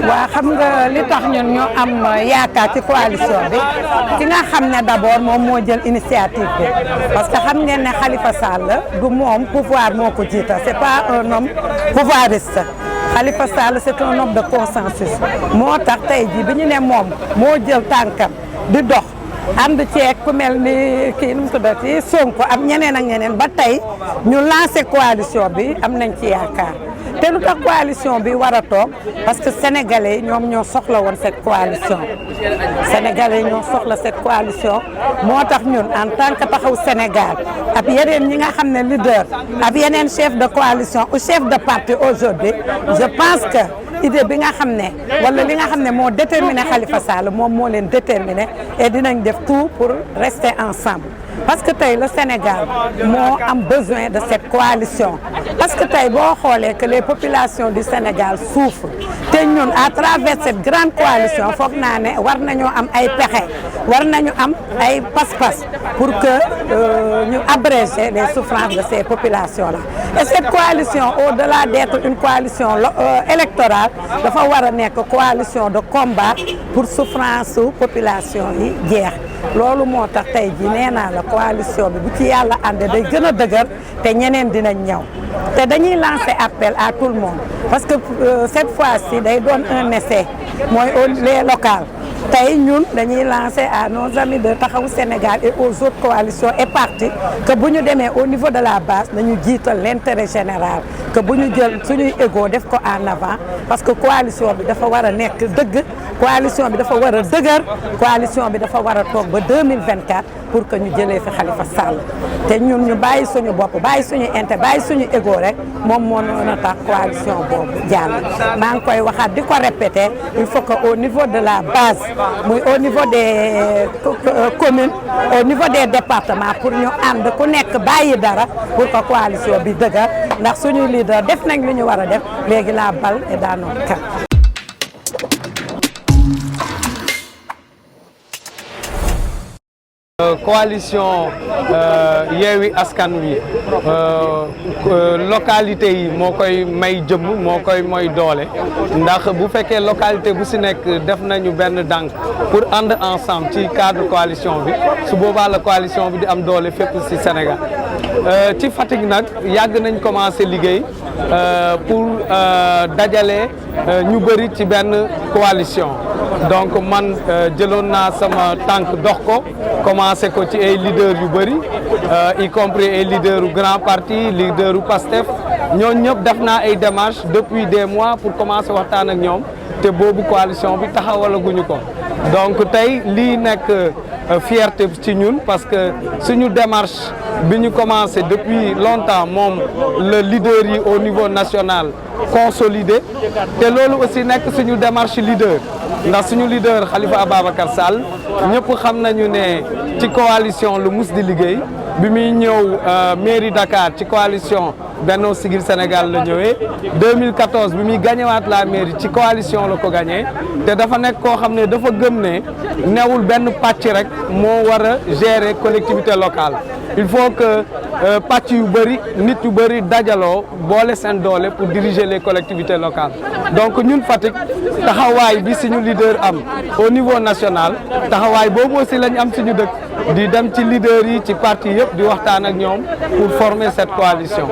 waa xam nga li tax ñun ñu am yaakaar ci coalition bi ki nga xam ne d'abord moom moo jël initiative bi parce que xam ngeen ne Khalifa Sall du moom pouvoir moo ko jiital c'est pas un homme pouvoiriste Khalifa Sall c'est un homme de consensus moo tax tey jii bi ñu ne moom moo jël tànkam di dox ànd ceeg ku mel ni kii nu mu tuddati Sonko am ñeneen ak ñeneen ba tey ñu lancé coalition bi am nañ ci yaakaar te lu tax coalition bi war a toog parce que sénégalais ñoom ñoo soxla woon cette coalition sénégalais ñoo soxla cette coalition moo tax ñun en tant que taxaw Sénégal ak yeneen ñi nga xam ne leader ak yeneen chef de coalition ou chef de parti aujourd'hui je pense que idée bi nga xam ne wala li nga xam ne moo déterminé Khalifa Sall moom moo leen déterminé et dinañ def tout pour rester ensemble parce que tey le Sénégal moo am besoin de cette coalition parce que tey boo xoolee que les populations du Sénégal souffrent te ñun à travers cette grande coalition foog naa ne war nañoo am ay pexe war nañu am ay pas-pas pour que ñu abréger les souffrances de ces populations là et cette coalition au-delà d'être une coalition électorale dafa war a nekk coalition de combat pour souffrance su population yi jeex loolu moo tax tey jii nee naa la coalition bi bu ci yàlla àndee day gën a dëgër te ñeneen dinañ ñëw te dañuy lancer appel à tout le monde parce que cette fois-ci day doon un essai mooy les locales tey ñun dañuy lancer à nos amis de Taxawu Sénégal et aux autres coalitions et partis que bu ñu demee au niveau de la base nañu jiital l'intérêt général que bu ñu jël suñuy ego def ko en avant parce que coalition bi dafa war a nekk dëgg coalition bi dafa war a dëgër coalition bi dafa war a toog ba 2024 pour que ñu jëlee fi Khalifa Sall te ñun ñu bàyyi suñu bopp bàyyi suñu intérêt bàyyi suñu ego rek moom moo mën a tax coalition boobu jàll maa ngi koy waxaat di ko répéter il faut que au niveau de la base muy au niveau des communes au niveau des départements pour ñu ànd ku nekk bàyyi dara pour que coalition bi dëgër ndax suñu leader def nañ lu ñu war a def léegi la balle est dans notre camp. Coalition Yewwi Askan Wi localité yi moo koy may jëmm moo koy mooy doole ndax bu fekkee localité bu si nekk def nañu benn dànk pour ànd ensemble ci cadre coalition bi su boobaa la coalition bi di am doole fépp si Sénégal ci Fatick nag yàgg nañ commencé liggéey pour dajale ñu bëri ci benn coalition donc man jëloon naa sama tànk dox ko commencé ko ci ay leaders yu bëri y compris ay leaders u grand parti leaders u PASTEF ñooñu ñëpp def naa ay démarches depuis des mois pour commencer waxtaan ak ñoom te boobu coalition bi taxawalaguñu ko donc tey lii nekk fierté ci ñun parce que suñu démarche bi ñu commencé depuis longtemps moom le leader yi au niveau national consolidé te loolu aussi nekk suñu démarche leader ndax suñu leader Khalifa Ababacar Sall ñëpp xam nañu ne ci coalition lu mus di liggéey bi muy ñëw mairie Dakar ci coalition Benno Siggil Sénégal la ñëwee 2014 bi muy gañewaat la mairie ci coalition la ko gagné te dafa nekk koo xam ne dafa gëm ne newul benn pàcc rek moo war a gérer collectivité locale il faut que pàcc yu bëri nit yu bëri dajaloo boole seen doole pour diriger les collectivités locales donc ñun Fatick taxawaay bi suñu leader am au niveau national taxawaay boobu aussi lañ am suñu dëkk di dem ci leader yi ci parti yëpp di waxtaan ak ñoom pour former cette coalition